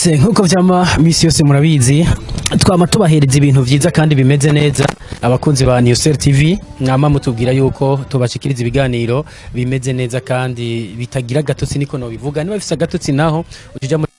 Yes, nkuko vyama misi yose murabizi, twama tubahereza ibintu vyiza kandi bimeze neza. Abakunzi ba Newsel TV mwama mutubwira yuko tubashikiriza ibiganiro bimeze neza kandi bitagira agatotsi, niko nobivuga. Niba bifise agatotsi naho uja muri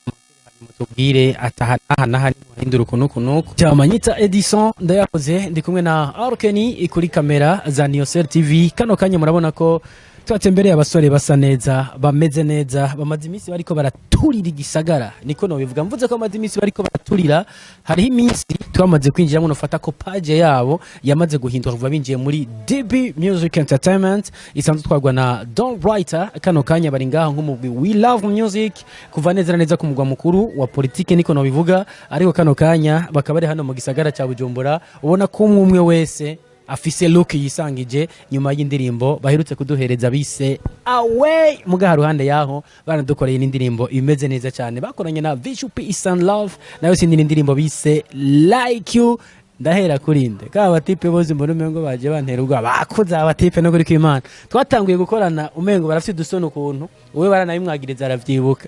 mutubwire ataha naha naha hindura uku nuku nuku. Cyamanyita Edison ndayakoze, ndi kumwe na Arkeni kuri kamera za Newsel TV. Kano kanya murabona ko twatembereye abasore basa neza, bameze neza, bamaze iminsi bariko baraturira igisagara, niko nobivuga. Mvuze ko bamaze iminsi bariko baraturira, hariho iminsi twamaze kwinjiramo, nufata ko page yabo yamaze guhinduka kuva binjiye muri DB Music Entertainment isanzwe twagwa na Don Writer. Kano kanya bari ngaho nk'umugwi We Love Music kuva neza na neza ku mugwa mukuru wa politike, niko nobivuga. Ariko kano kanya bakaba bari hano mu gisagara cya Bujumbura, ubona ko umwe umwe wese afise look yisangije nyuma y'indirimbo baherutse kuduhereza bise Away. Mugaha ruhande yaho banadukoreye n'indirimbo imeze neza cyane bakoranye na Visual Peace and Love, nayo sindi n'indirimbo bise Like You. Ndahera kuri nde ka batipe bose mbona umengo baje bantera ubwoba, bakuze abatipe no kuri kwimana twatanguye gukorana, umengo barafite udusoni ukuntu uwe baranabimwagiriza aravyibuka.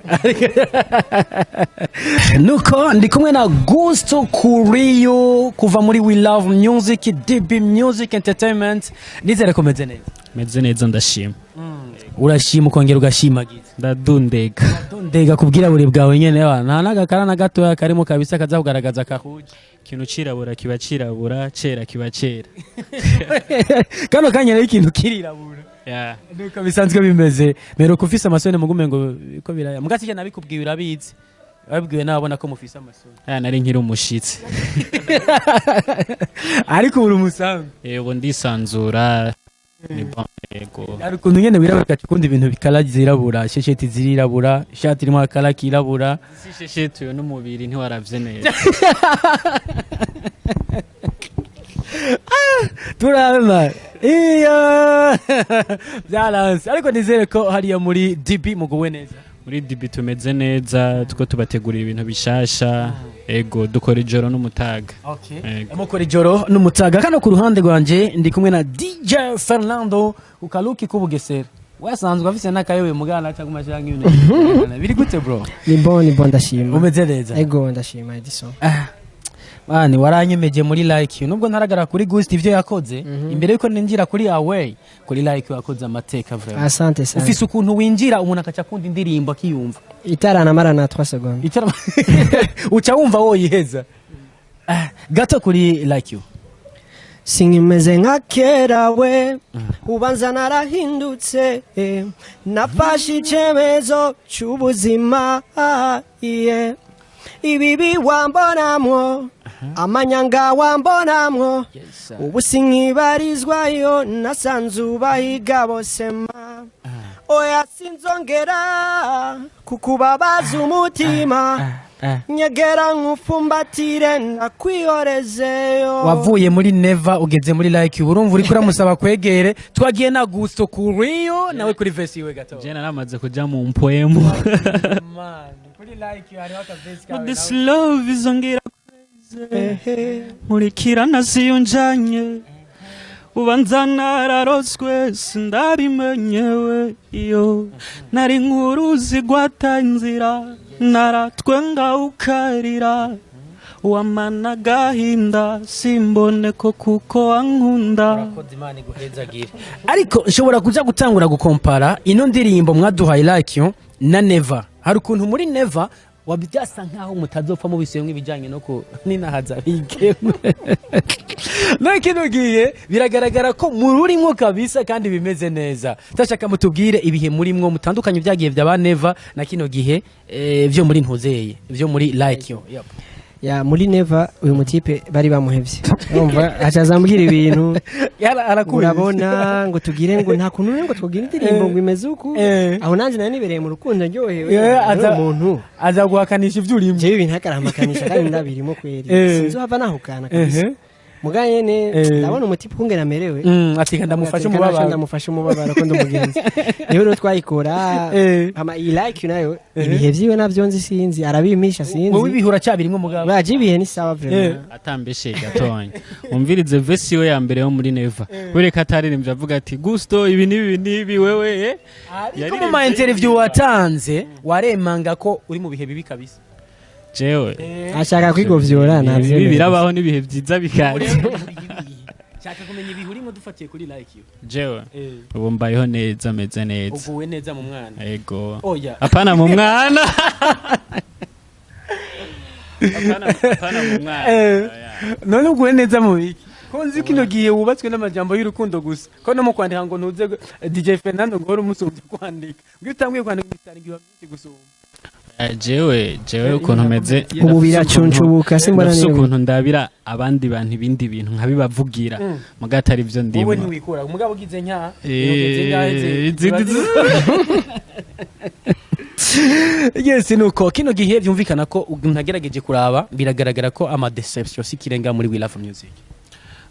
Nuko ndi kumwe na Gusto Kuriyo kuva muri We Love Music, DB Music Entertainment. Nizere ko meze neza. Meze neza, ndashima. Urashima ukongera ugashimagiza. Ndadundega. Ndega kubwirabure bwawe nyene wa nta n'agakara na gatoya karimo kabisa kaza kugaragaza kahuje. Ikintu cirabura kiba cirabura, cera kiba cera. Kano kanya rero ikintu kirirabura. Nuko bisanzwe bimeze mero kufise amasoni mugume ngo ko biraya mugasi nabikubwiye, urabizi, babibwiwe n'ababona ko mufise amasoni. Aya nari nkiri umushitsi. Ariko uri umusanzu. Ubu ndisanzura, ni bon, yego. Hari ukuntu nyene wirabura ugaca ukunda ibintu bikala zirabura, shesheti zirirabura, ishati irimo akala kirabura. Si shesheti, uyu n'umubiri ntiwaravye neza. Turabona iyo byaranze, ariko nizere ko hariya muri DB muguwe neza. Muri DB tumeze neza, tuko tubategurira ibintu bishasha, ego, dukora ijoro n'umutaga. Yego. Mukora ijoro n'umutaga. Kano ku ruhande rwanje ndi kumwe na DJ Fernando ukaluki k'ubugesera, wasanzwe afise n'akayobe mugana cyangwa amashira nk'ibintu biri gute, bro? Ni bon, ni bon, ndashima. Umeze neza? Ego, ndashima, Edison. Ah, mani waranyemeje muri Like You, nubwo ntaragara kuri Gust ivyo yakoze imbere yuko ninjira kuri Away. Kuri Like You yakoze amateka vraiment. Asante sana. Ufise ukuntu winjira umuntu akaca akunda indirimbo akiyumva. Itaranamara na 3 secondes. Uca wumva woyiheza. Ah, gato kuri Like You. Sinkimeze nka kera we, ubanza narahindutse, nafashe icemezo c'ubuzima, yeah. Ibibi wambonamwo, amanyanga wambonamwo, ubu sinkibarizwayo, nasanze ubahiga bose ma. Oya, sinzongera kukubabaza umutima, nyegera nkufumbatire ndakwihorezeyo. Wavuye muri Never ugeze muri Like You, urumva uriko uramusaba kwegere. Twagiye na Gusto Kuriyo nawe kuri verse yiwe gato. Je naramaze kuja mu mpoemu. Man, kuri Like You hariho akavesi. But this love izongera crazy, nkurikirana siyunjanye, ubanza nararoswe sindabimenyewe, iyo nari nkuruzi gwata inzira, naratwenga ukarira, wamana agahinda simbone ko kuko wankunda. Urakoze, Imana iguhezagire. Ariko nshobora kuja gutangura gukompara ino ndirimbo mwaduhaye Like You na Never. Hari ukuntu muri Never wabyasa nkaho mutazopfa mubisuyemo ibijyanye no ku ninahaza bigeme, no kino gihe biragaragara ko mururimwo kabisa kandi bimeze neza. Tashaka mutubwire ibihe murimwo mutandukanye byagiye byaba Never na kino gihe, vyo muri ntuzeye vyo muri Like You. Yep. Ya, muri Never uyu mutipe bari bamuhevye, urumva aca azambwira ibintu. Arakuzi. Urabona ngo tugire ngo nta kuntu ngo twogire indirimbo ngo imeze uku. Aho nanjye nari nibereye mu rukundo ndyohewe n'uwo muntu. Aza guhakanisha ivyo urimo. Jewe ibintu akarahamakanishya kandi ndabirimo kweri. Sinzi uhava nahukana kabisa. Muga nyene ndabona umutipe ukungene amerewe. Ati ndamufashe Ati, umubabaro. Ndamufashe umubabaro ko ndumugenzi, niwe rero twayikora. Hama iyi Like You nayo, ibihe vyiwe navyo nzi, sinzi, arabimpisha, sinzi. Wowe ibihe uracyabirimwo mugabo? Baje ibihe ni sawa vraiment. Atambeshe gatonya, umvirize verse yiwe ya mbere yo muri Never, wereka ataririmbye avuga ati Gusto ibi n'ibi n'ibi wewe. Ariko mu ma interview watanze waremanga ko uri mu bihe bibi kabisa. Jewe Ashaka kwigovyora. Ibi Ntavyemera. birabaho n'ibihe byiza bikaza. Shaka kumenya ibihe urimo dufatiye kuri Like You. Jewe ubu mbayeho neza, ameze neza. Uguwe neza mu mwana? Ego. Oya. Apana mu mwana. Apana mu mwana. Oya. None uguwe neza mu biki, ko nzi kino gihe wubatswe n'amajambo y'urukundo gusa, ko no mu kwandika ngo ntuze DJ Fernando ngo uhore umusumbya kwandika, ngo iyo utanguye kwandika imitari iba myinshi gusumba? Jewe ukuntu meze, Ubu biracuncubuka, simbona ndafise niba ukuntu ndabira abandi bantu ibindi bintu nkabibavugira, muga atari byo Wowe ndimo. ntiwikura umugabo ugize nka Yes, nuko kino gihe byumvikana ko umuntu agerageje kuraba, biragaragara ko ama déception si kirenga muri We Love Music.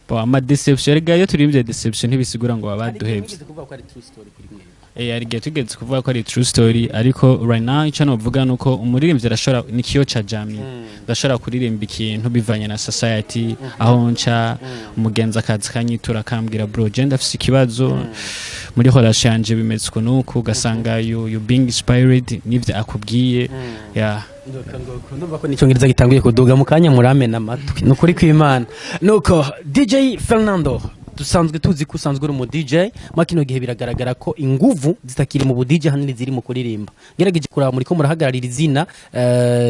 Bo, ama déception rega, iyo turirimbye déception ntibisigura ngo baba baduhevye. Wigeze kuvuga ko ari true story kuri mwe? Hari igihe tugeze kuvuga ko ari true story, ariko right now icyo novuga nuko umuririmbyi arashobora, ni kiyo ca jami, ndashobora kuririmba ikintu bivanye na society aho nca, umugenzi akaza akanyitura akambwira: "Bro, je ndafise ikibazo muri relation yanje, bimeze uku nuku." Ugasanga you being inspired n'ivyo akubwiye, yeah. Ndumva ko n'icyongereza gitanguye kuduga mu kanya, muramena amatwi, ni ukuri kw'Imana. Nuko DJ Fernando, dusanzwe tuzi ko usanzwe uri umu DJ. Muri kino gihe biragaragara ko inguvu zitakiri mu bu DJ, hanini ziri mu kuririmba. Ngerageje kuraba, muri ko murahagararira izina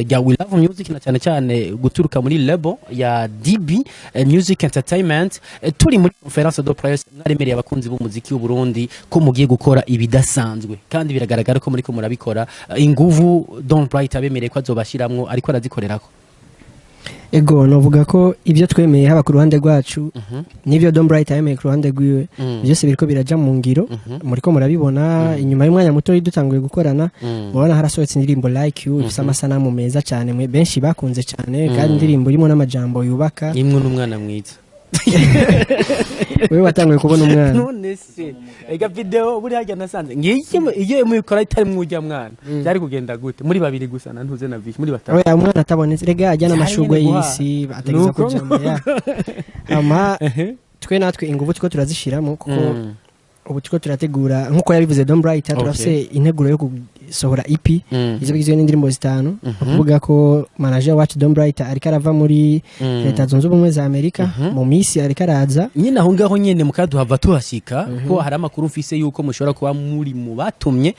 rya We Love Music, na cyane cyane guturuka muri label ya DB Music Entertainment. Turi muri conférence de presse, mwaremereye abakunzi b'umuziki w'u Burundi ko mugiye gukora ibidasanzwe, kandi biragaragara ko muri ko murabikora. Inguvu Don Bright abemereye ko azobashiramwo, ariko arazikorerako? Ego, novuga ko ibyo twemeye haba ku ruhande rwacu n'ibyo Don Bright yemeye ku ruhande rwiwe, byose biriko biraja mu ngiro. Muriko murabibona, inyuma y'umwanya muto dutanguye gukorana, murabona harasohotse indirimbo Like You, ifise amasanamu meza cyane, mwe benshi bakunze cyane, kandi indirimbo irimo n'amajambo yubaka. Imwe n'umwana mwiza. Wewe watanguye kubona umwana? None se ega video buri hajya nasanze ngiyi, iyo mubikora itari mwujya mwana, byari kugenda gute muri babiri gusa na ntuze na Vishi, muri batatu? Oya, umwana atabonetse rega ajya n'amashurwe Byari nyene y'isi ategeza Nuko kujamo ya ama twe natwe ingufu two turazishiramo, kuko ubu turiko turategura, nkuko yabivuze Don Bright, turafise integuro yo gusohora EP izo bigizwe n'indirimbo zitanu. Ni ukuvuga ko manager wacu Don Bright ariko arava muri Leta Zunze Ubumwe za Amerika, mu minsi ariko araza. Nyine aho ngaho nyene mukaduhava tuhashyika, ko hari amakuru mfise yuko mushobora kuba muri mu batumye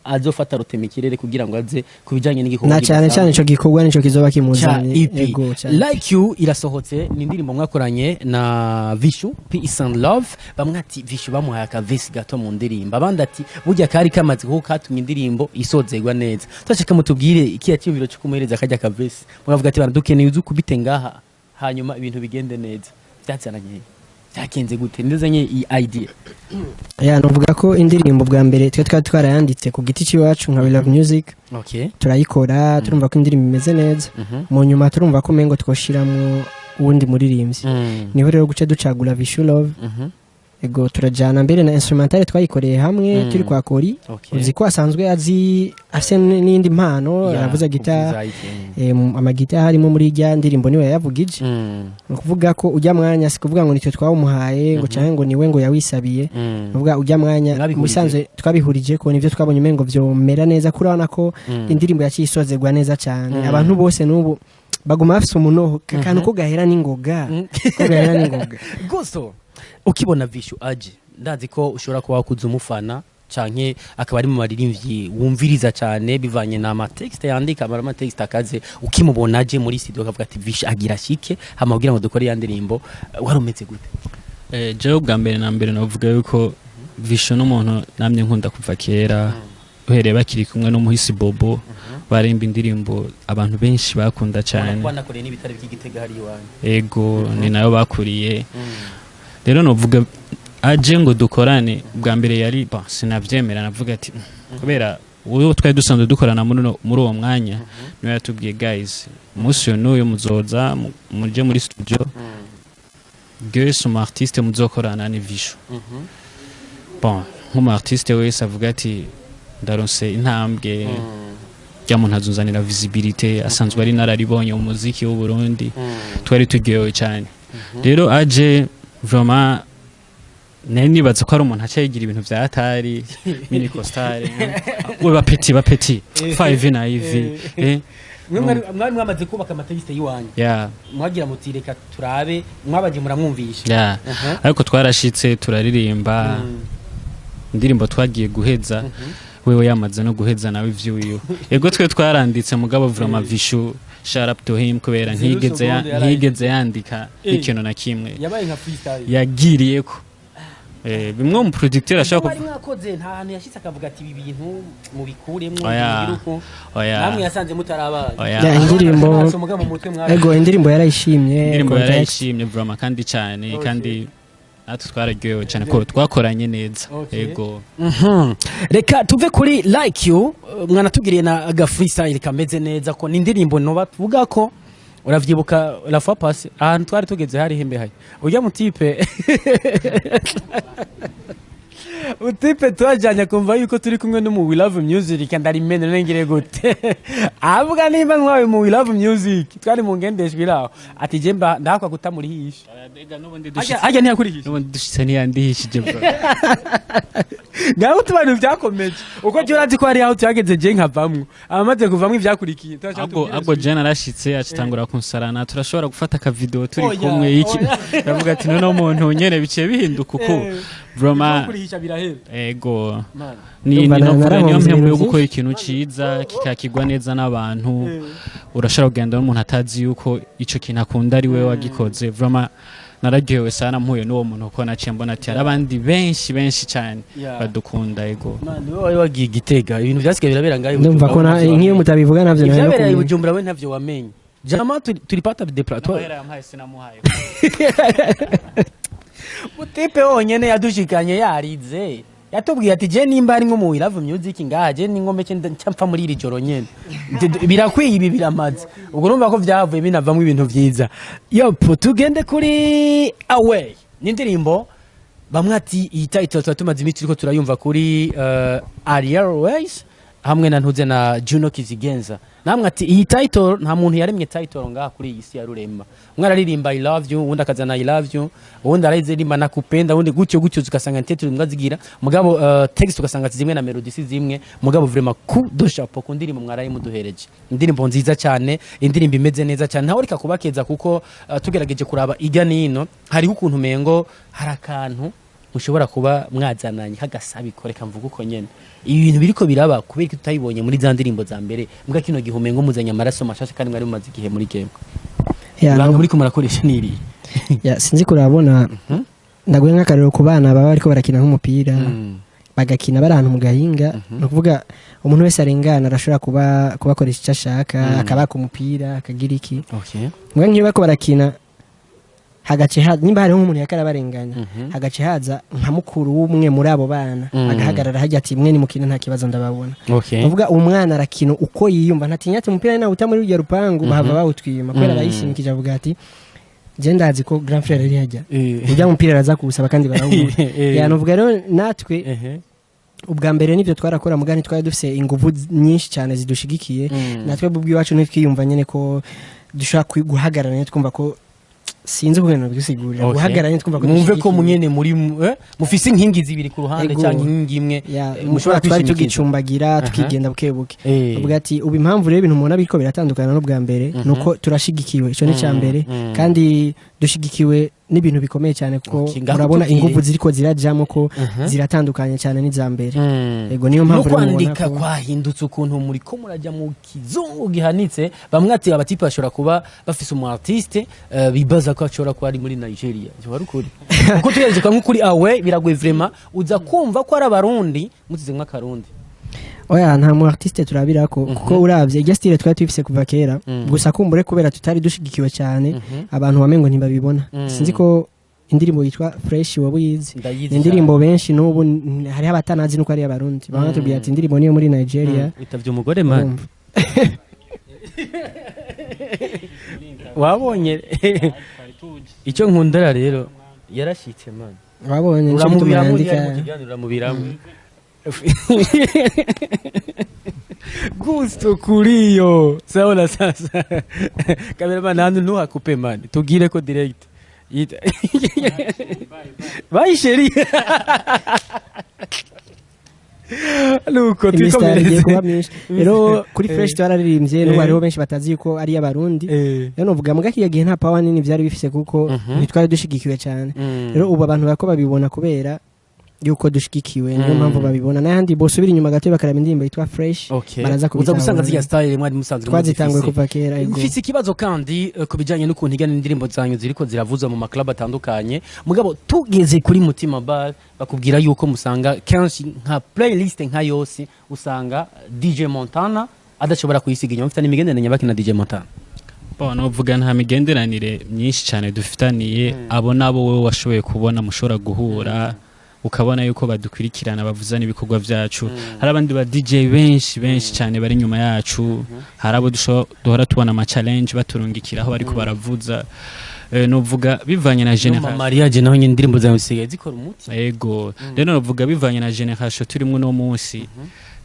azofata rutema ikirere kugira ngo aze ku bijanye n'igikorwa Na cyane cyane ico gikorwa nico kizoba ca kimuzanye. EP. Ego, cane. Like You irasohotse, ni indirimbo mwakoranye na Vishu Peace and Love. Bamwe ati Vishu bamuhaye akavesi gato mu ndirimbo, abandi ati burya kari kamaze kuko katumye indirimbo isozerwa neza. Turashaka mutubwire ikiya cyumviro cyo kumuhereza kajya kavesi, mwavuga ati: "Bana, dukeneye uzi ukubite ngaha, hanyuma ibintu bigende neza." Byazananye, byagenze gute? Ndizanye iyi idea? Ya, novuga ko indirimbo bwa mbere twe twari twarayanditse ku giti c'iwacu nka We Love Music. Turayikora, turumva ko indirimbo imeze neza. Mu nyuma turumva ko umengo twoshiramwo uwundi muririmbyi. Niho rero guca ducagura Vishu Love. Ego, turajana mbere na instrumental twayikoreye hamwe. Turi kwa Kori. Uzi ko asanzwe azi, afise n'indi mpano, aravuza gitari. Kuvuza iki? Amagitari harimo muri rya ndirimbo niwe yayavugije. Ni ukuvuga ko ujya mwanya, si kuvuga ngo nitwe twawumuhaye ngo canke ngo niwe ngo yawisabiye. Ni ukuvuga ujya mwanya Mwabihurije. musanzwe twabihurije ko nivyo twabonye umengo vyomera neza, kuri urabona ko indirimbo yaciye isozerwa neza cyane. Abantu bose n'ubu baguma bafise umunoho akantu ko gahera n'ingoga, ko gahera n'ingoga. Guso ukibona Vishu aje, ndazi ko ushobora kuba wakuze umufana canke akaba ari mu baririmbyi wumviriza cyane bivanye na ama texte yandika, ama texte akaze. Ukimubona aje muri studio, akavuga ati: "Vishu agira shike hama kugira ngo dukore ya ndirimbo," wari umeze gute? Jewe bwa mbere na mbere navuga yuko Vishu n'umuntu namye nkunda kuva kera, uhereye bakiri kumwe n'umuhisi Bobo, barimba indirimbo abantu benshi bakunda cyane. Wanakoreye n'ibitare by'Igitega hari iwanyu. Ego, ni nayo bakuriye. Rero novuga aje ngo dukorane, bwa mbere yari bon, sinavyemera, navuga ati kubera uwo twari dusanzwe dukorana muri uwo mwanya niwe yatubwiye: "Guys, umunsi uyu n'uyu muzoza muje muri studio, guys, umu artiste muzokorana ni Vishu." Bon, nk'umu artiste wese avuga ati: "Ndaronse intambwe rya muntu azunzanira visibilité," asanzwe ari nararibonye mu muziki w'u Burundi, twari turyohewe cyane. Rero aje, vraiment nari nibaza ko ari umuntu aca yigira ibintu vya atari mini costare, we bapeti bapeti 5 na ivi. Mwe mwari mwamaze kubaka ama textes y'iwanyu, mwagira muti reka turabe, mwabaje muramwumvisha. Yeah. Ariko twarashitse turaririmba indirimbo, twagiye guheza wewe yamaze no guheza nawe ivyuyu. Ego, twe twaranditse, mugabo vraiment Vishu, shout up to him, kubera Zero ntiyigeze seconde ntiyigeze yandika ikintu na kimwe. Yabaye nka freestyle. Yagiriyeko bimwe mu producteur ashaka Mwari mwakoze, nta hantu yashitse akavuga ati ibi bintu mubikuremwo, Oya. mugire uko? Oya. Namwe yasanze mutarabaye? Oya. Yeah, indirimbo Amaso muga mu mutwe mwari Ego, indirimbo yarayishimye. Indirimbo context. yarayishimye vraiment, kandi cyane, kandi natwe twararyohewe cyane ko twakoranye neza. Ego. Reka tuve kuri Like You. Mwanatubwiriye na aga freestyle kameze neza, ko ni indirimbo noba tuvuga ko uravyibuka la fois passée ahantu twari tugeze hari hembe hari urya mutipe twajyanye kumva yuko turi kumwe no mu We Love Music, ndarimene nengere gute avuga nimba nkwawe mu We Love Music, twari mu ngendeshwa iraho, ati je mba ndahakwa kutamurihisha. N'ubundi Harya ntiyakurihisha? N'ubundi dushitse ntiyandihishije, bro. Ngaho utubantu byakomeje uko je urazi ko hari aho byageze je nkavamwo, abamaze kuvamwo ivyakurikiye. Ahubwo Jen arashitse acitangura kunsarana, turashobora gufata aka video turi Oya, kumwe iki. Oya. Ndavuga ati none umuntu nyene biciye bihinduka uku, vraiment. Kurihisha birahera. Ego. Man. Ni Ndumva ni novuga niyo narahombye mpamvu yo ibintu. gukora ikintu ciza kikakigwa neza n'abantu. Urashobora kugenda n'umuntu atazi yuko ico kintu akunda ari we wagikoze. Vraiment nararyohewe sana mpuye n'uwo muntu, kuko naciye mbona ati hari abandi benshi benshi cyane badukunda. Ego. Man, niwe wari wagiye Igitega, ibintu byasigaye birabera ngaho i Ndumva ko Bujumbura, ntavyo nk'iyo wamenye. mutabivuga navyo nari no Ivyabereye i kumenya. Bujumbura we ntavyo wamenye. Jama tulipata des plateaux. Yampaye sinamuhaye. Mutipe wonyene yadushikanye yarize, yatubwiye ati je nimba ari nko mu We Love Music ngaha, je ni ngombe nca mpfa muri iri joro nyene. Birakwiye, ibi biramaze. Ubwo urumva ko vyavuye binavamwo ibintu vyiza. Yopo, tugende kuri Away, ni indirimbo bamwe ati iyi title tuba tumaze iminsi turiko turayumva kuri Ariel Ways hamwe na Ntuze na Juno Kizigenza. Namwe ati iyi title nta muntu yaremye title ngaha kuri iyi si ya rurema. Umwe araririmba "I love you", uwundi akazana "I love you", uwundi araririmba "Nakupenda", uwundi gutyo gutyo, ugasanga title mbwa zigira, mugabo text ugasanga zimwe na melody si zimwe. Mugabo vraiment coup de chapeau ku ndirimbo mwaraye muduhereje, indirimbo nziza cyane, indirimbo imeze neza cyane. Ntawe reka kubakeza, kuko tugerageje kuraba ijya nino hariho ukuntu umengo hari akantu mushobora kuba mwazananye kagasabiko. Reka mvuga uko nyene ibi bintu biriko biraba, kubera ko tutayibonye muri za ndirimbo za mbere, mbwa kino gihe umengo muzanye amaraso mashasha kandi mwari mumaze igihe muri game. Ya, Ibanga muriko murakoresha niriye? Ya, sinzi kurabona, ndaguhe nk'akarero ku bana baba bariko barakina nk'umupira, bagakina bari ahantu mu gahinga. Ni ukuvuga umuntu wese arengana arashobora kuba kubakoresha icyo ashaka, akabaka umupira, akagira iki. Mbwa nk'iyo bariko barakina hagace nimba hariho nk'umuntu yakarabarenganya, hagace haza nka mukuru w'umwe muri abo bana, agahagarara hajya ati mwe nimukina nta kibazo, ndababona. Uvuga umwana arakina uko yiyumva, ntatinya ati umupira nawe muri rujya rupangu bahava bawutwima, kubera arayishimikije, avuga ati je ndazi ko grand frère ari hajya, ujya mupira araza kuwusaba kandi barawumuha. Ya, nuvuga rero natwe ubwa mbere nibyo twarakora, mugani twari dufise inguvu nyinshi cyane zidushigikiye. Natwe ubwiwacu ntitwiyumva nyene ko dushobora guhagarara nyene, twumva ko sinzi ukuntu bisigurira, guhagarara nyene twumva ko Mwumve ko dushigikiye. mwene muri mufise inkingi zibiri ku ruhande Ego. cyangwa inkingi imwe, Ya, mushobora twari kwishimikiza. tugicumbagira, tukigenda buke buke. Uvuga ati ubu impamvu rero ibintu umuntu biriko biratandukana n'ubwa mbere nuko turashigikiwe, ico ni mbere, kandi dushigikiwe n'ibintu bikomeye cyane, kuko Okay, ngaho murabona tubwire. inguvu ziriko zirajamo ko ziratandukanye cyane n'iza mbere. Ego, niyo No mpamvu rero mubona kwandika kwahindutse, ukuntu muri ko murajya mu kizungu gihanitse. Bamwe ati abatipe bashobora kuba bafise umu artiste bibaza ko ashobora kuba ari muri Nigeria. Ivyo wari ukuri, kuko tugereje kwa nk'ukuri Awe biragoye vraiment, uza kumva ko ari abarundi mutize nk'akarundi. Oya, nta mu artiste turabirako, kuko uravye irya style twari tubifise kuva kera. Gusa kumbure kubera tutari dushigikiwe cyane, abantu bamengo ntibabibona. Sinzi ko indirimbo yitwa Fresh waba uyizi? Ndayizi. Ni indirimbo benshi n'ubu hariho abatanazi nuko ari abarundi. Bamwe batubwira ati indirimbo niyo muri Nigeria. Witavye umugore, man. Urumva. Wabonye icyo nkundara rero, yarashitse, man. Wabonye nico gituma Uramubiramo yandika. Yari mu kiganiro, uramubiramo gusto kuriyo sawa. Sasa cameraman, hantu ntuhakupe, man, tugire ko direct. Bye chérie. Nuko Imisitari igiye twikomereze. kuba myinshi. Rero kuri Fresh twararirimbye, n'ubu hariho benshi batazi yuko ari iy'Abarundi. Rero novuga muga kiya gihe nta power nini byari bifise, kuko ntitwari dushigikiwe cyane. Rero ubu abantu barako babibona kubera yuko dushigikiwe, niyo mpamvu babibona. N'ahandi bosubira inyuma gato bakaraba indirimbo yitwa Fresh, baraza Uza kubitahura. gusanga ziriya style mwari musanzwe Twazitanguye muzifise. kuva kera, ego. Mfise ikibazo kandi ku bijanye n'ukuntu igana indirimbo zanyu ziriko ziravuzwa mu maklabu atandukanye, mugabo tugeze kuri Mutima Bar bakubwira yuko musanga kenshi nka playlist nka yose usanga DJ Montana adashobora kuyisiga inyuma. Mfite n'imigenderanire nyabaki na DJ Montana? Bon, novuga nta migenderanire myinshi cyane dufitaniye. Abo nabo wowe washoboye kubona, mushobora guhura ukabona yuko badukurikirana, bavuza n'ibikorwa byacu. Hari abandi ba DJ benshi benshi cyane bari inyuma yacu, hari abo duhora tubona ama challenge baturungikira aho bariko baravuza. Novuga bivanye na No mu generation. mariage naho nyine indirimbo zanyu zisigaye zikora umuti. Ego, rero novuga bivanye na generation turimo uno munsi,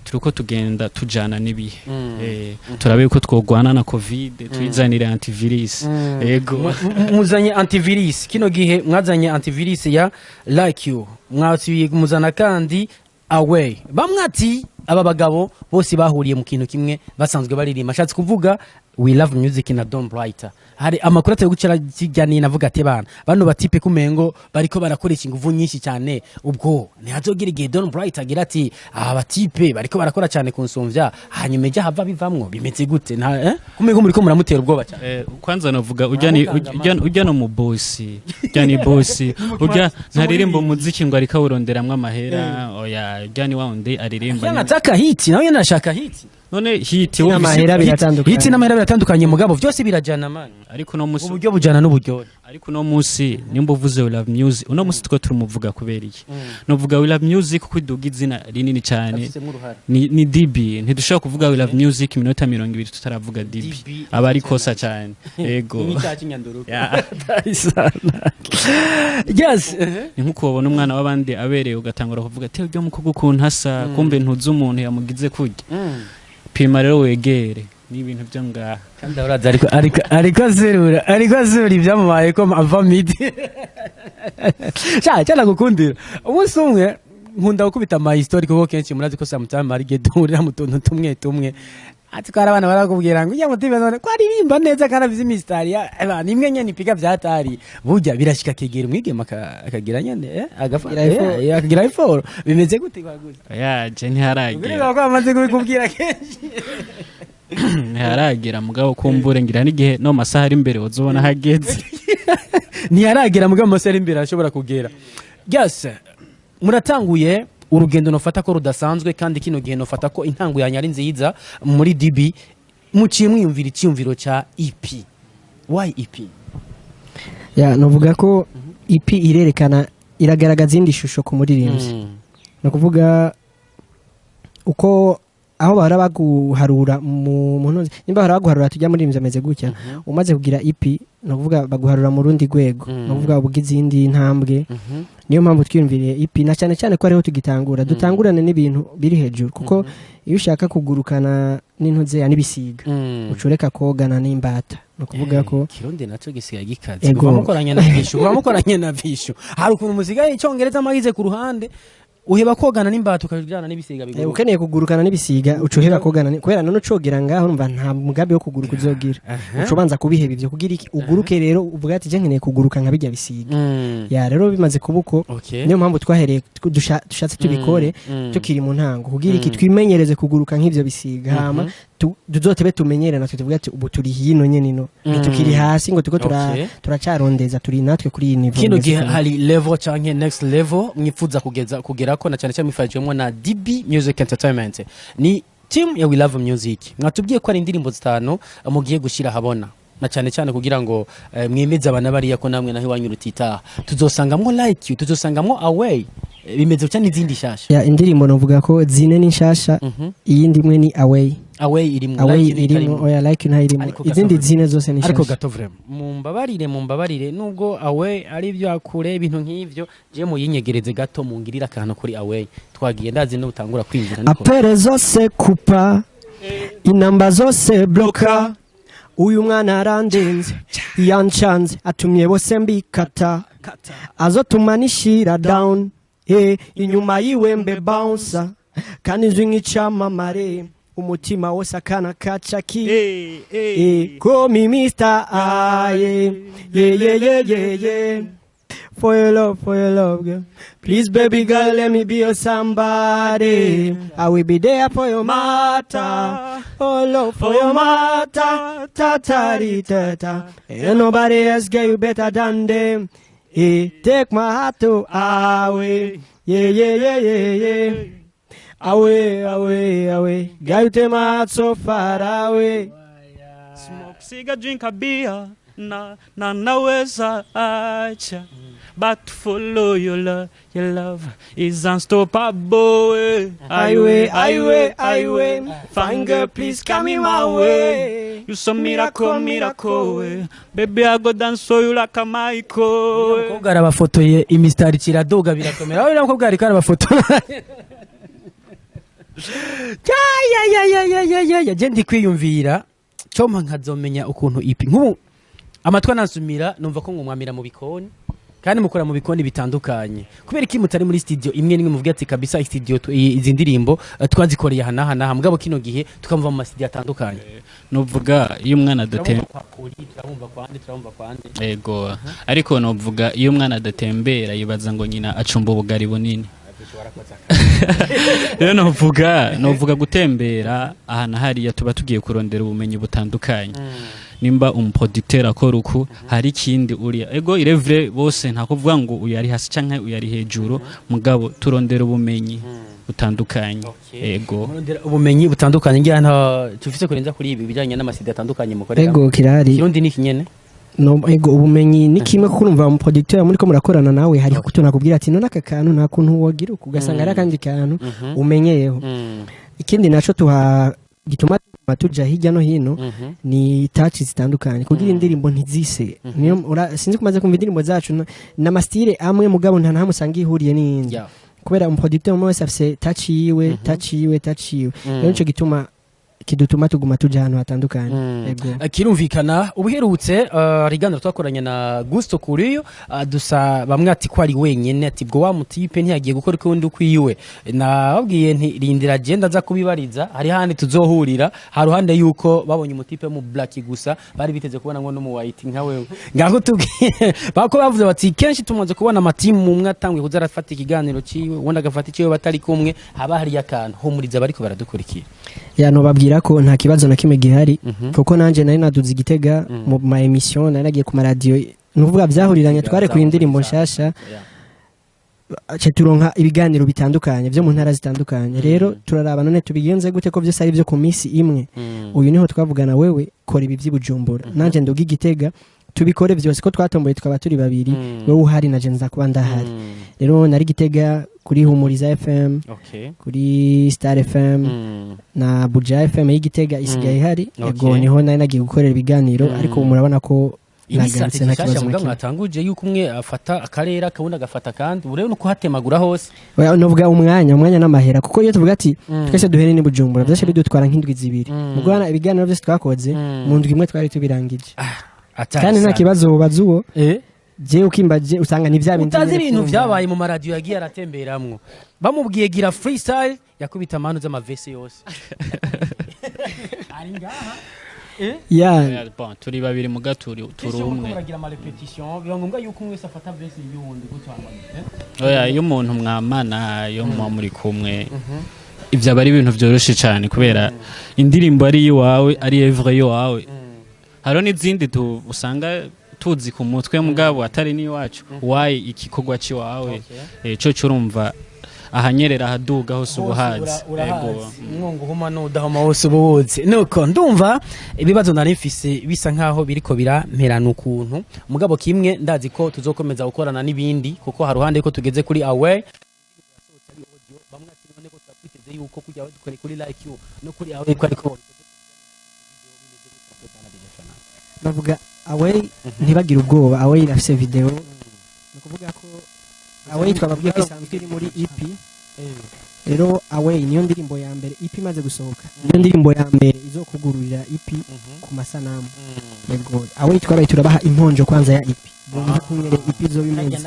turiko tugenda tujana n'ibihe. Turabe yuko twogwana na COVID, twizanire antivirus, ego. Muzanye antivirus kino gihe, mwazanye antivirus ya Like You, mwasubiye muzana kandi Away. Bamwe ati aba bagabo bose bahuriye mu kintu kimwe, basanzwe baririmba. Ashatse kuvuga We Love Music na Don Brighter. Hari amakuru atari gucara kijyanye, navuga ati bana bano batipe kumengo bariko barakoresha ingufu nyinshi cyane, ubwo ntihazogira igihe Don Brighter agira ati aba batipe bariko barakora cyane kunsumvya, hanyuma ijya hava bivamwo bimeze gute? Nta kumengo muriko muramutera ubwoba cyane. Kwanza navuga ujya ni Uramukanga. ujya no mu bosi, ujya ni bosi, ujya ntaririmba umuziki ngo ariko awuronderamwo amahera. Oya, ujya ni wa wundi aririmba Yana nataka hit, nawe yanashaka hit. None hit N'amahera wumvise biratandukanye. Hit n'amahera biratandukanye, mugabo byose birajana, man. Ariko uno munsi Uburyo bujana n'uburyohe. Ariko uno munsi nimba uvuze We Love Music, uno munsi two turumuvuga kubera iki? Novuga We Love Music kuko iduga izina rinini cyane. Afisemo uruhare. Ni DB. Ntidushobora kuvuga We Love Music iminota 20 tutaravuga DB. DB. Aba ari kosa cyane, ego. Nk'icyaha cy'inyanduruko. Ya. Yes. Ni nk'uko wabona umwana w'abandi abereye, ugatangura kuvuga ati ujya mukobwa ukuntu asa, kumbe ntuzi umuntu yamugize kurya. Pima rero wegere ni ibintu byo ngaha. Kandi uraza ariko azerura ibyamubaye ko ava midi cya cyane gukundira. Umunsi umwe nkunda gukubita ama history, kuko kenshi murazi ko sometimes hari igihe duhurira mu tuntu tumwe tumwe, ati ko hari abana barakubwira ngo ujya mutibe none ko aririmba neza kandi abizi imisitari nimwe nyene ipiga vyatari, burya birashika kegera umwigeme akagira nyene Akagira effort. akagira effort. Bimeze gute kwaguze? Yaje ntiharagera. Ubwo ko amaze kubikubwira kenshi. Ntiharagera, mugabo kumbure ngira n'igihe no masaha ari imbere uzobona hageze. Ntiyaragera, mugabo amasaha ari imbere arashobora kugera. Yes, muratanguye urugendo nofata ko rudasanzwe, kandi kino gihe nofata ko intango yanyu ari nziza. Muri DB muciye mwiyumvira icyumviro cya EP. Why EP? Ya, novuga ko EP irerekana, iragaragaza indi shusho ku muririmbyi. Ni ukuvuga uko aho bahora baguharura mu ntuzi, nimba bahora baguharura tujya muririmbyi ameze gutya, umaze kugira EP ni ukuvuga baguharura mu rundi rwego, ni ukuvuga ubuga izindi ntambwe. Niyo mpamvu twiyumviriye EP, na cyane cyane ko ariho tugitangura, dutangurane n'ibintu biri hejuru, kuko iyo ushaka kugurukana n'intuzeya n'ibisiga, ucureka kogana n'imbata. Ni ukuvuga ko Kirundi naco gisigaye gikaze. Ego. Kuva mukoranye na Vishu, hari ukuntu musigaye icyongereza magize ku ruhande, uheba kogana n'imbata ukajana n'ibisiga biguruka. Ukeneye kugurukana n'ibisiga, uca uheba kogana kubera none ucogera ngaho, urumva nta mugambi wo kuguruka uzogira. Uca ubanza kubiheba ivyo kugira iki? Uguruke. Rero uvuga ati je nkeneye kuguruka nka bijya bisiga. Ya, rero bimaze kuba uko, niyo mpamvu twahereye dushatse tubikore tukiri mu ntango, kugira iki? Twimenyereze kuguruka nk'ivyo bisiga, hama tuzotebe tumenyere natwe tuvuge ati ubu turi hino nyene ino, ntitukiri hasi ngo turiko turacarondeza, turi natwe kuri iyi niveau. Kino bimeze gihe uko. hari level canke next level mwifuza kugeza kugerako, na cyane cyane mwifashijwemo na DB Music Entertainment, ni team ya We Love Music. Mwatubwiye ko ari indirimbo zitanu mugiye gushyira ahabona, na cyane cyane kugira ngo mwemeze abana bariya ko namwe naho iwanyu rutitaha. Tuzosangamwo Like You, tuzosangamwo Away, bimeze gutya n'izindi shasha? Ya, indirimbo novuga ko zine ni nshasha, iyindi imwe ni Away. Away irimwo? Away Like You irimo. itarimo. Oya, Like You ntayirimo. Ariko gato Izindi zine zose ni Ariko nshasha. gato vraiment, mumbabarire, mumbabarire, nubwo Away ari ibyo akure ibintu nk'ivyo, je muyinyegereze gato, mungirire akantu kuri Away. Twagiye, ndazi n'utangura kwinjira niko. Appels zose coupa, inamba zose bloqua, uyu mwana arandenze, yancanze, atumye bose mbikata, azotuma nishira down, inyuma yiwe mbe bouncer. Kandi nzwi nk'icamamare, umutima wose akana kacaki. Eh, call me Mr. I, yeah, yeah, yeah, yeah, yeah. For your love, for your love, girl. Please, baby girl, let me be your somebody. I will be there for your matter. Oh, love, for your matter. Ta ta di ta ta. Ain't nobody else get you better than them. Eh, take my heart to away. Yeah, yeah, yeah, yeah, yeah. Away, away, away. Girl, you take my heart so far away. Smoke cigar, drink a beer, na naweza acha, but follow your love is unstoppable. Highway, highway, highway. Fine girl, please come in my way. You so miracle, miracle, eh. Baby, I go dance for you like a Michael. Umukobwa arabafotoye, imisitari kiraduga, birakomera. Uriya mukobwa ariko arabafotora. Ya ya ya ya ya ya, je ndi kwiyumvira coma nkazomenya ukuntu ipi nk'ubu amatwi anansumira, numva ko mwamira mu bikoni kandi mukora mu bikoni bitandukanye. Kubera iki mutari muri studio imwe nimwe, muvuga ati kabisa studio izi ndirimbo twazikoreye aha n'aha n'aha, mugabo kino gihe tukamva mu ma studio atandukanye? Nuvuga iyo umwana adatembera Turabumva kwa Poli, turabumva kwa nde, turabumva kwa nde. Ego, ariko novuga iyo umwana adatembera yibaza ngo nyina acumba ubugari bunini. Rero novuga gutembera ahantu hariya tuba tugiye kurondera ubumenyi butandukanye. Nimba umuproducteur akora uku, hari ikindi uriya. Ego, irevre bose, nta kuvuga ngo uyu ari hasi canke uyu ari hejuru, mugabo turondera ubumenyi butandukanye. Ego. Murondera ubumenyi butandukanye. Ngira nta tufise kurenza kuri ibi bijanye n'ama studio atandukanye mukorera? Ego, kirahari. Kirundi ni kinyene. No, ego, ubumenyi ni kimwe, kuko urumva umuproducteur muri ko murakorana nawe hari kutuntu akubwira ati none aka kantu nta kuntu wogira uku, ugasanga ari akandi kantu umenyeyeho. Ikindi naco tuha gituma tuja hirya no hino ni touch zitandukanye kugira indirimbo ntizise. Niyo sinzi kumaze kumva indirimbo zacu n'ama style amwe, mugabo nta nahamwe usanga ihuriye n'iyindi, kubera umuproducteur umwe wese afise touch yiwe, touch yiwe, touch yiwe. Rero nico gituma kidutuma tuguma tuja ahantu hatandukanye. Ego. Kirumvikana. Ubuherutse riganiro twakoranye na Gusto Kuriyo, dusa bamwe ati ko ari wenyene, ati bwo wa mutipe ntiyagiye gukora ukundi ukwiwe. Nababwiye nti rindira agenda aza kubibariza, hari handi tuzohurira haruhande yuko babonye umutipe mu black gusa, bari biteze kubona ngo no mu white nka wewe. Ngaho tubwiye bako bavuze bati kenshi tumaze kubona amatimu, umwe atanguye kuza arafata ikiganiro ciwe, uwundi agafata iciwe, batari kumwe haba hari akantu. Humuriza bariko baradukurikira. Ya, nobabwira ko nta kibazo na kimwe gihari, kuko nanje nari naduze igitega mu ma émission, nari nagiye ku maradiyo. Ni ukuvuga byahuriranye twarekuye indirimbo nshasha, ce turonka ibiganiro bitandukanye byo mu ntara zitandukanye. Rero turaraba none tubigenze gute ko byose ari byo ku minsi imwe? Uyu niho twavugana: wewe kora ibi by'i Bujumbura, nanje nduga igitega, tubikore byose ko twatomboye tukaba turi babiri, wowe uhari naje nza kuba ndahari. Rero nari Gitega kuri Humuriza FM, kuri Star FM na Buja FM y'Igitega isigaye ihari. Ego, niho nari nagiye gukorera ibiganiro, ariko ubu murabona ko nagarutse, nta nshasha kibazo na muga kimwe. Mwatanguje yuko umwe afata akarere, akabundi agafata kandi, ubu rero ni ukuhatemagura hose. Oya, novuga umwanya n'amahera, kuko iyo tuvuga ati twese duhere ni Bujumbura, byose bidutwara nk'indwi 2. Mu guhana ibiganiro byose twakoze mu ndwi imwe twari tubirangije. Atari Kandi nta sana. kibazo wubaza uwo jewe ukimbaje, usanga ni bya bindi Utazi nyene ibintu twumva. vyabaye mu maradiyo yagiye aratemberamwo, bamubwiye gira freestyle, yakubita amanu z'ama verse yose ari ngaha. Ya. Bon, turi babiri muga turi umwe. Muragira ama répétition, biba ngombwa yuko umwe wese afata verse y'uwundi gutyo hanyuma, eh? Oya, iyo umuntu mwamana, iyo muba muri kumwe, ibyo aba ari ibintu byoroshye cyane, kubera indirimbo ari iwawe, ari œuvre y'iwawe. Hariho n'izindi usanga tuzi ku mutwe mugabo atari n'iwacu. Wayi igikorwa cy'iwawe, cyo curumva ahanyerera, ahaduga hose uba uhazi. Ego. Umwongo uhuma n'udahoma wose uba uwuzi. Nuko ndumva ibibazo nari mfise bisa nkaho biriko biramperana ukuntu, mugabo kimwe ndazi ko tuzokomeza gukorana n'ibindi, kuko haruhande ko tugeze kuri away bamwe ati none ko twiteze yuko kujya dukore kuri like you no kuri away ko ariko. Bavuga away ntibagire ubwoba, away irafise video. Ni ukuvuga ko away twababwiye ko isanzwe iri muri EP. Rero away niyo ndirimbo ya mbere EP imaze gusohoka, niyo ndirimbo ya mbere izokugururira EP ku masanamu. Yego, away twabaye turabaha imponjo kwanza ya EP, bumve ukungene EP izoba imeze.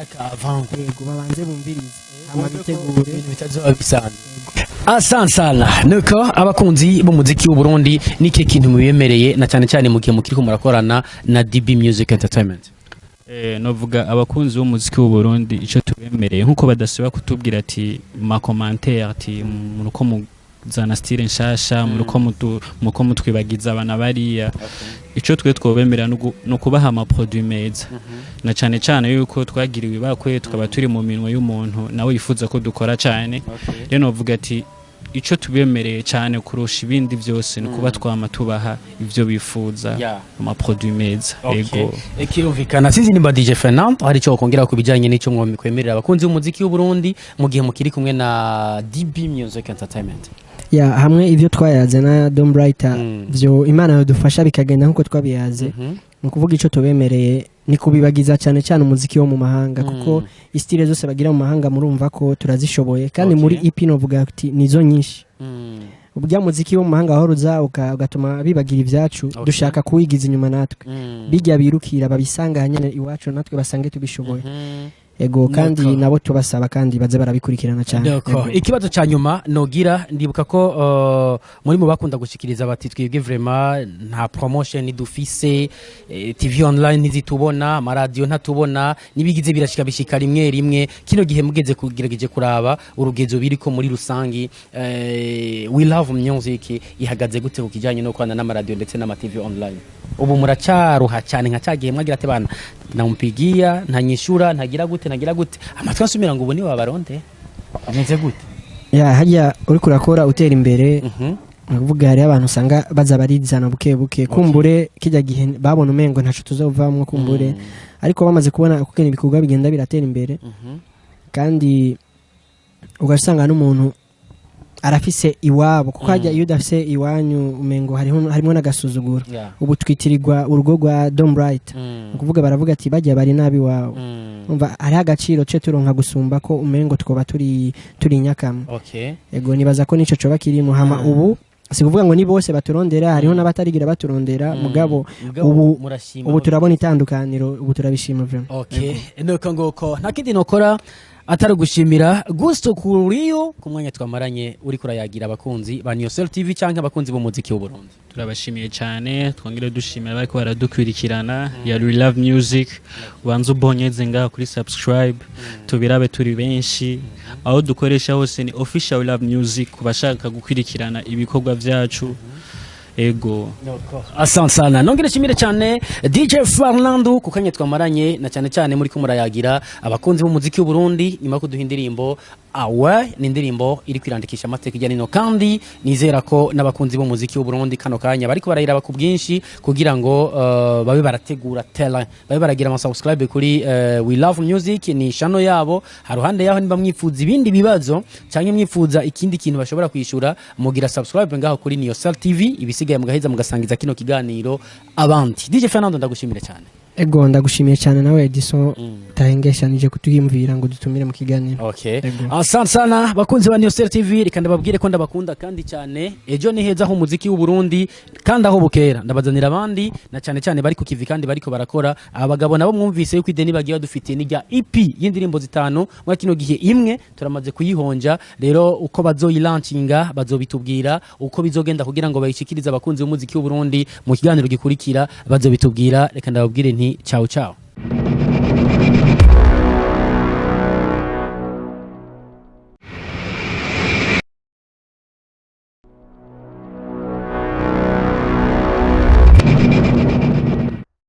Yego, babanze bumvirize. Hama bitegure. Ibintu bitazoba bisanzwe. Asante sana. Nuko abakunzi b'umuziki w'u Burundi, niki kintu mubemereye, na cyane cyane mu gihe mukiriko murakorana na DB Music Entertainment? Novuga abakunzi b'umuziki w'u Burundi, ico tubemereye, nkuko badasiba kutubwira ati ma commentaire ati muruko muzana style nshasha, muruko muko mutwibagiza abana bariya, ico twe twobemera ni ukubaha ama produit meza, na cane cane yuko twagiriwe ibakwe tukaba turi mu minwe y'umuntu nawe yifuza ko dukora cane. Rero novuga ati ico tubemereye cane kurusha ibindi vyose ni kuba twama tubaha ivyo bifuza, ama produit meza. Ego. Kirumvikana. Sinzi nimba DJ Fernando hari icyo wakongera ku bijyanye n'icyo mwekwemerera abakunzi b'umuziki w'u Burundi mu gihe mukiri kumwe na DB Music Entertainment. Ya, hamwe ivyo twayaze na Dom Brighter, vyo Imana yodufasha bikagenda nkuko twabiyaze, ni ukuvuga ico tubemereye ni kubibagiza cyane cyane umuziki wo mu mahanga, kuko i style zose bagira mu mahanga murumva ko turazishoboye, kandi muri EP novuga ati nizo nyinshi. Ubya muziki wo mu mahanga wahora uza ugatuma bibagira ibyacu, dushaka kuwigiza inyuma natwe, bijya birukira babisanga nyene iwacu, natwe basange tubishoboye. Ego, kandi nabo tubasaba kandi baze barabikurikirana cyane. Nuko Ego. ikibazo cya nyuma nogira, ndibuka ko muri mu bakunda gushikiriza bati twebwe vraiment nta promotion dufise, TV online ntizitubona, amaradiyo ntatubona, nibigize birashika bishika rimwe rimwe. Kino gihe mugeze kugerageje kuraba urugezo biriko muri rusangi, We Love Music ihagaze gute ku kijanye no kwana n'amaradiyo ndetse n'ama TV online? Ubu muracaruha cyane nka cyagihe mwagira ati bana nampigia ntanyishura, ntagira gute, ntagira gute, amatwi asumira ngo ubu ni wabaronde, bimeze gute? Ya, harya uriko urakora utera imbere, ni ukuvuga hariho abantu usanga baza barizana buke buke. Kumbure kijya gihe babona umengo ntaco tuzovamwo, kumbure, ariko bamaze kubona uko ibikorwa bigenda biratera imbere, kandi ugasanga n'umuntu arafise iwabo, kuko hajya iyo udafise iwanyu umengo hariho harimo n'agasuzuguro. Ubu twitirirwa urugo rwa Dom Bright, ni ukuvuga baravuga ati bajya bari nabi iwabo. Umva, hariho agaciro ce turonka gusumba ko umengo twoba turi nyakamwe. Ego, nibaza ko nico coba kirimo. Hama ubu si kuvuga ngo ni bose baturondera, hariho n'abatarigira baturondera, mugabo Mugabo murashima. ubu turabona itandukaniro, ubu turabishima vraiment. Okay, nuko nguko, nta kindi nokora atari gushimira Gusto Kuriyo ku mwanya twamaranye uri kurayagira abakunzi ba Newsel TV cyangwa abakunzi b'umuziki w'u Burundi. Turabashimiye cyane, twongere dushimira bariko baradukurikirana ya We Love Music. Ubanza ubonyeze ngaha kuri subscribe, tubirabe turi benshi. Aho dukoresha hose ni official We Love Music ku bashaka gukurikirana ibikorwa vyacu. Ego. Asante sana. Nongere nshimire cyane DJ Fernando ku kanya twamaranye, na cyane cyane muri ko murayagira abakunzi b'umuziki w'u Burundi nyuma yo kuduha indirimbo Awe. Ni indirimbo iri kwirandikisha amateka ijya nino, kandi nizera ko n'abakunzi b'umuziki w'u Burundi kano kanya bariko barayiraba ku bwinshi kugira ngo babe barategura terrain, babe baragira ama subscribe kuri We Love Music, ni channel yabo. Haruhande yaho, niba mwifuza ibindi bibazo cyangwa mwifuza ikindi kintu bashobora kwishura, mugira subscribe ngaho kuri Niyosel TV, ibisigaye mugaheza mugasangiza kino kiganiro abandi. DJ Fernando, ndagushimire cyane. Ego, ndagushimiye cyane nawe Edison utahengeshanije kutwiyumvira ngo dutumire mu kiganiro. Ego. Asante sana bakunzi ba Niyosel TV, reka ndababwire ko ndabakunda kandi cyane. Ejo ni heza ho umuziki w'u Burundi, kandi aho bukera ndabazanira abandi, na cyane cyane bari ku kivi kandi bariko barakora. Abagabo nabo mwumvise yuko ideni bagiye badufitiye ni rya EP y'indirimbo zitanu. Muri kino gihe imwe turamaze kuyihonja, rero uko bazoyilancinga bazobitubwira, uko bizogenda kugira ngo bayishikirize abakunzi b'umuziki w'u Burundi mu kiganiro gikurikira bazobitubwira. Reka ndababwire nti ciao ciao.